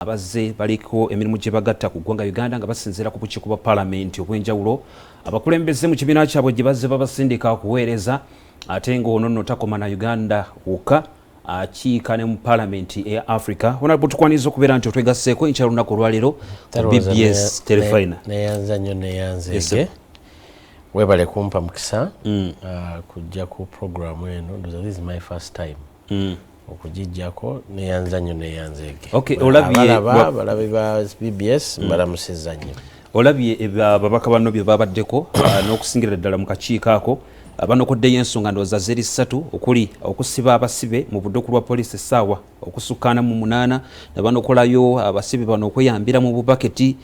Abazze baliko emirimu gye bagatta ku ggwanga Uganda nga basinziira ku bukiiko bwa Palamenti obw'enjawulo, abakulembeze mu kibiina kyabwe gye bazze babasindika okuweereza. Ate ng'ono nno takoma na Uganda wokka, akiika ne mu Palamenti eya Africa. Honorable, tukwaniriza okubeera nti otwegasseeko enkya lunaku olwaleero ku BBS Terefayina. Neyanza nnyo, neyanzeege. Webale kumpa mukisa kujja ku programu eno. Ndoza this is my first time okugijjako. Neyanza nnyo, neyanzeege. Abalaba, balabi ba BBS, mbalamusizza nnyo. Olabye ababaka banno bye babaddeko n'okusingira ddala mu kakiiko ako, banokoddeyo ensonga ndowooza zeri ssatu, okuli okusiba abasibe mu budduku lwa poliisi essaawa okusukkaana mu 8, ne banokolayo abasibe bano okweyambira mu bubaketi,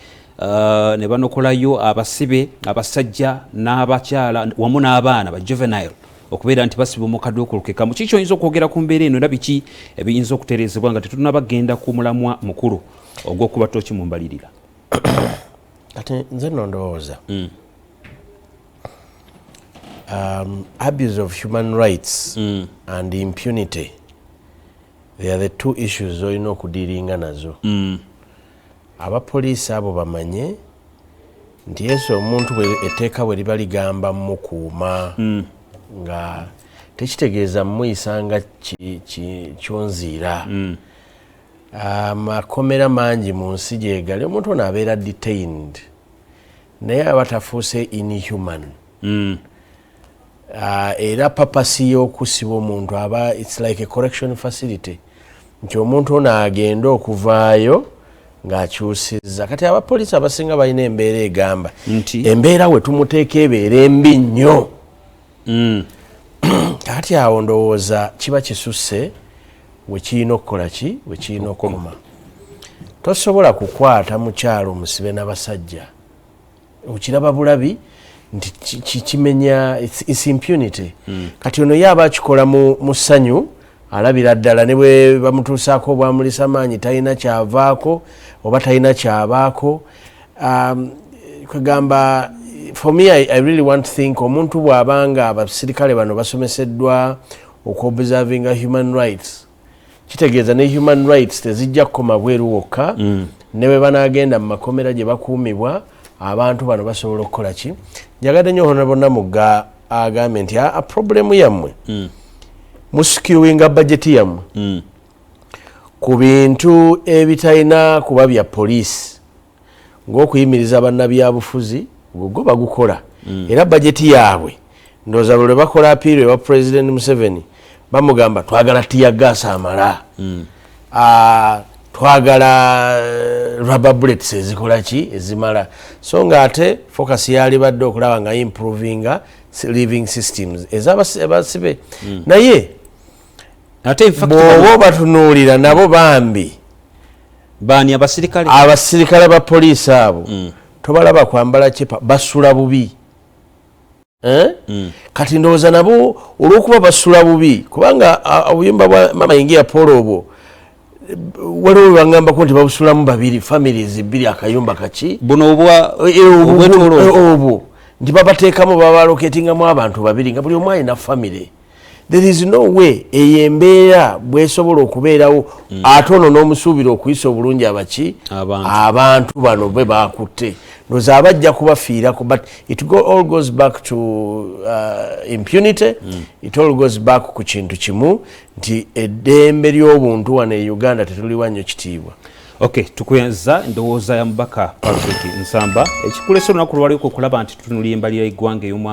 ne banokolayo abasibe abasajja n'abakyala wamu n'abaana ba juvenile okubeera nti basibwa mu kaduukulukekamu. Kiki oyinza okwogera ku mbeera eno, era biki ebiyinza okutereezebwa nga tetunnabagenda ku mulamwa mukulu ogw'okuba toki mu mbalirira? Kati nze nno ndowooza abuse of human rights and impunity, they are the two issues olina okudealinga nazo. Abapoliisi abo bamanye nti yesu omuntu etteeka bwe liba ligamba mukuuma, nga tekitegeeza mumuyisa nga kyonziira. Amakomera mangi mu nsi gyegali, omuntu ono abeera detained naye aba tafuuse inhuman. Era purpose y'okusiba omuntu aba, it's like a correction facility, nti omuntu ono agenda okuvaayo ng'akyusizza. Kati abapoliisi abasinga balina embeera egamba nti embeera we tumuteeka ebeera embi nnyo. Kati awo ndowooza kiba kisusse we kirina okukola ki, we kirina okukoma. Tosobola kukwata mukyalo omusibe n'abasajja, okiraba bulabi nti kimenya, it's impunity. Kati ono ye aba akikola mu ssanyu, alabira ddala ne bwe bamutuusaako obwamulisa maanyi talina kyavaako oba talina kyabaako. Kwegamba for me, I really want to think omuntu bw'abanga abasirikale bano basomeseddwa okuobservinga human rights, kitegeeza ne human rights tezijja kukoma bweru wokka. Ne bwe banaagenda mu makomera gye bakuumibwa, abantu bano basobola okukola ki? Njagadde nnyo Honorable Namugga agambye nti a problemu yammwe muskewinga budget yammwe ku bintu ebitalina kuba bya poliisi, ng'okuyimiriza bannabyabufuzi. Gwo bagukola era budget yaabwe ndowooza lwe bakola appeal ewa President Museveni, bamugamba twagala tear gas amala, twagala rubber bullets ezikola ki, ezimala. So nga ate focus yalibadde okulaba nga improvinga living systems ez'abasibe. Naye ate in fact bw'oba obatunuulira nabo bambi. Baani, abasirikale? Abasirikale ba poliisi abo tobalaba kwambala kyepa, basula bubi. Eh? Kati ndowooza nabo olw'okuba basula bubi, kubanga obuyumba bwa mama yingia polo obwo waliwo webangambako nti babusulamu babiri, families bbiri, akayumba kaki. Buno obwa obwetooloovu. Obwo nti babateekamu, babalocateingamu abantu babiri nga buli omu alina family. There is no way eyo embeera bwesobola okubeerawo, ate ono n'omusuubira okuyisa obulungi abaki? Abantu. Abantu bano bwe bakutte ndowooza abajja kubafiirako. But it all goes back to impunity. It all goes back ku kintu kimu nti eddembe ly'obuntu wano e Uganda tetuliwa nnyo kitiibwa. Ok, tukuyanza endowooza ya mubaka Patrick Nsamba. Ekikulesa olunaku lwaliwo okulaba nti tutunulira embalira y'eggwanga ey'omwaka.